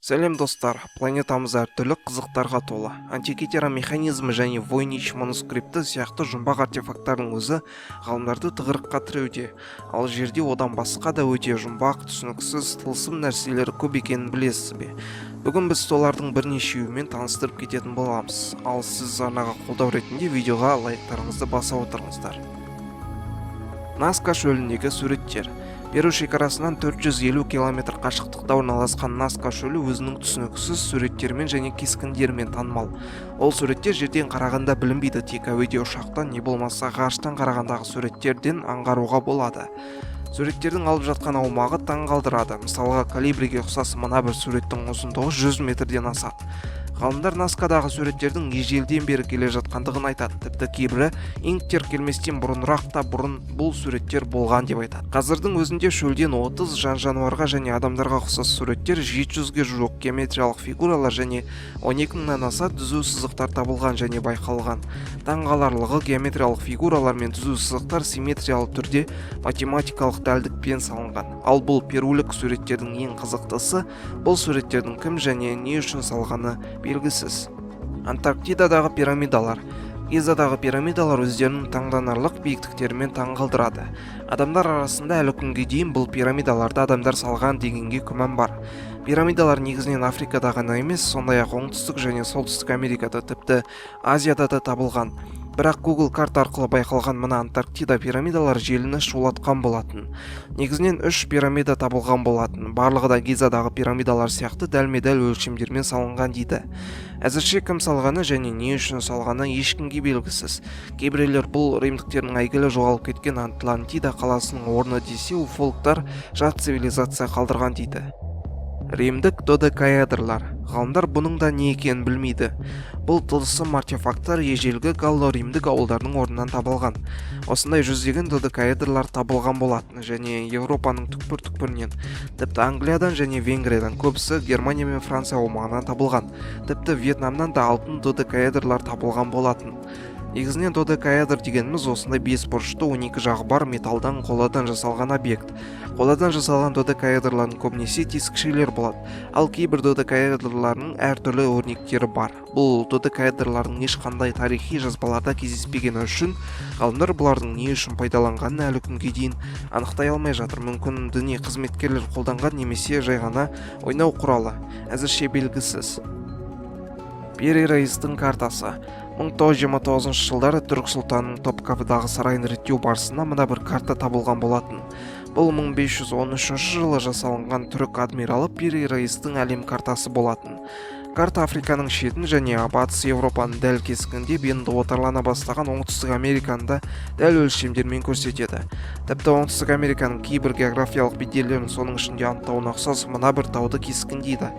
Сәлем, достар! Планетамыз әртүрлі қызықтарға толы. Антикитера механизмі және Войнич манускрипті сияқты жұмбақ артефакттардың өзі ғалымдарды тығырыққа тіреуде. Ал жерде одан басқа да өте жұмбақ, түсініксіз, тылсым нәрселер көп екенін білесіз бе? Бүгін біз солардың бірнешеуімен таныстырып кететін боламыз. Ал сіз арнаға қолдау ретінде видеоға лайктарыңызды баса отырыңыздар. Наска шөліндегі суреттер. Перу шекарасынан 450 километр қашықтықта орналасқан Наска шөлі өзінің түсініксіз суреттерімен және кескіндерімен танымал. Ол суреттер жерден қарағанда білінбейді, тек әуеде ұшақтан не болмаса ғарыштан қарағандағы суреттерден аңғаруға болады. Суреттердің алып жатқан аумағы таң қалдырады. Мысалға, колибриге ұқсас мына бір суреттің ұзындығы 100 метрден асады. Ғалымдар Наскадағы суреттердің ежелден бері келе жатқандығын айтады. Тіпті кейбірі инктер келместен бұрынырақ та бұрын бұл суреттер болған деп айтады. Қазірдің өзінде шөлден 30 жан жануарға және адамдарға ұқсас суреттер, 700-ге жуық геометриялық фигуралар және 12 мыңнан аса түзу сызықтар табылған және байқалған. Таң қаларлығы, геометриялық фигуралар мен түзу сызықтар симметриялы түрде, математикалық дәлдікпен салынған. Ал бұл перулік суреттердің ең қызықтысы, бұл суреттердің кім және не үшін салғаны белгісіз. Антарктидадағы пирамидалар. Гизадағы пирамидалар өздерінің таңданарлық биіктіктерімен таңғалдырады. Адамдар арасында әлі күнге дейін бұл пирамидаларды адамдар салған дегенге күмән бар. Пирамидалар негізінен Африкада ғана емес, сондай ақ Оңтүстік және Солтүстік Америкада, тіпті Азияда да табылған. Бірақ Google карта арқылы байқалған мына Антарктида пирамидалар желіні шулатқан болатын. Негізінен үш пирамида табылған болатын. Барлығы да Гизадағы пирамидалар сияқты дәлме-дәл өлшемдермен салынған дейді. Әзірше кім салғаны және не үшін салғаны ешкімге белгісіз. Кейбіреулер бұл римдіктердің әйгілі жоғалып кеткен Атлантида қаласының орны десе, уфологтар жат цивилизация қалдырған дейді. Римдік додекаэдрлар. Ғалымдар бұның да не екенін білмейді. Бұл тылсым артефакттар ежелгі галло-римдік ауылдарының орнынан табылған. Осындай жүздеген додекаэдрлар табылған болатын және Еуропаның түкпір-түкпірінен, тіпті Англиядан және Венгриядан, көбісі Германия мен Франция аумағынан табылған. Тіпті Вьетнамнан да алтын додекаэдрлар табылған болатын. Негізінен додекаэдр дегеніміз осындай бес бұрышты, 12 жағы бар металдан, қоладан жасалған объект. Қоладан жасалған додекаэдрлардың көбінесе тесікшелер болады, ал кейбір додекаэдрлардың әртүрлі өрнектері бар. Бұл додекаэдрлардың ешқандай тарихи жазбаларда кездеспегені үшін ғалымдар бұлардың не үшін пайдаланғанын әлі күнге дейін анықтай алмай жатыр. Мүмкін, діни қызметкерлер қолданған немесе жай ғана ойнау құралы, әзірше белгісіз. Пири Рейстің картасы. 1929 жылдары түрік сұлтанының Топкапыдағы сарайын реттеу барысында мына бір карта табылған болатын. Бұл 1513 жылы жасалынған түрік адмиралы Пири Рейстің әлем картасы болатын. Карта Африканың шетін және Батыс Еуропаны дәл кескіндеп, енді отарлана бастаған Оңтүстік Американы да дәл өлшемдермен көрсетеді. Тіпті Оңтүстік Американың кейбір географиялық бедерлерін, соның ішінде Анд тауына ұқсас мына бір тауды кескіндейді.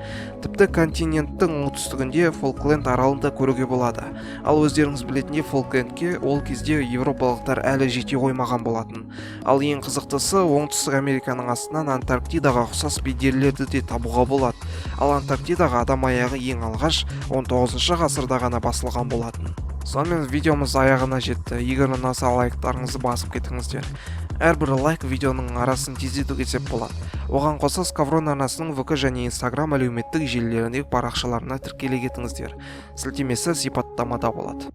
Тіпті континенттің оңтүстігінде Фолкленд аралын да көруге болады. Ал өздеріңіз білетіндей, Фолклендке ол кезде еуропалықтар әлі жете қоймаған болатын. Ал ең қызықтысы, Оңтүстік Американың астынан Антарктидаға ұқсас бедерлерді де табуға болады. Ал Антарктидаға адам аяғы ең алғаш 19 ғасырда ғана басылған болатын. Сонымен, видеомыз аяғына жетті. Егер ұнаса, лайктарыңызды басып кетіңіздер. Әрбір лайк видеоның арасын тездетуге сеп болады. Оған қоса Скаврон арнасының ВК және Инстаграм әлеуметтік желілеріндегі парақшаларына тіркеле кетіңіздер. Сілтемесі сипаттамада болады.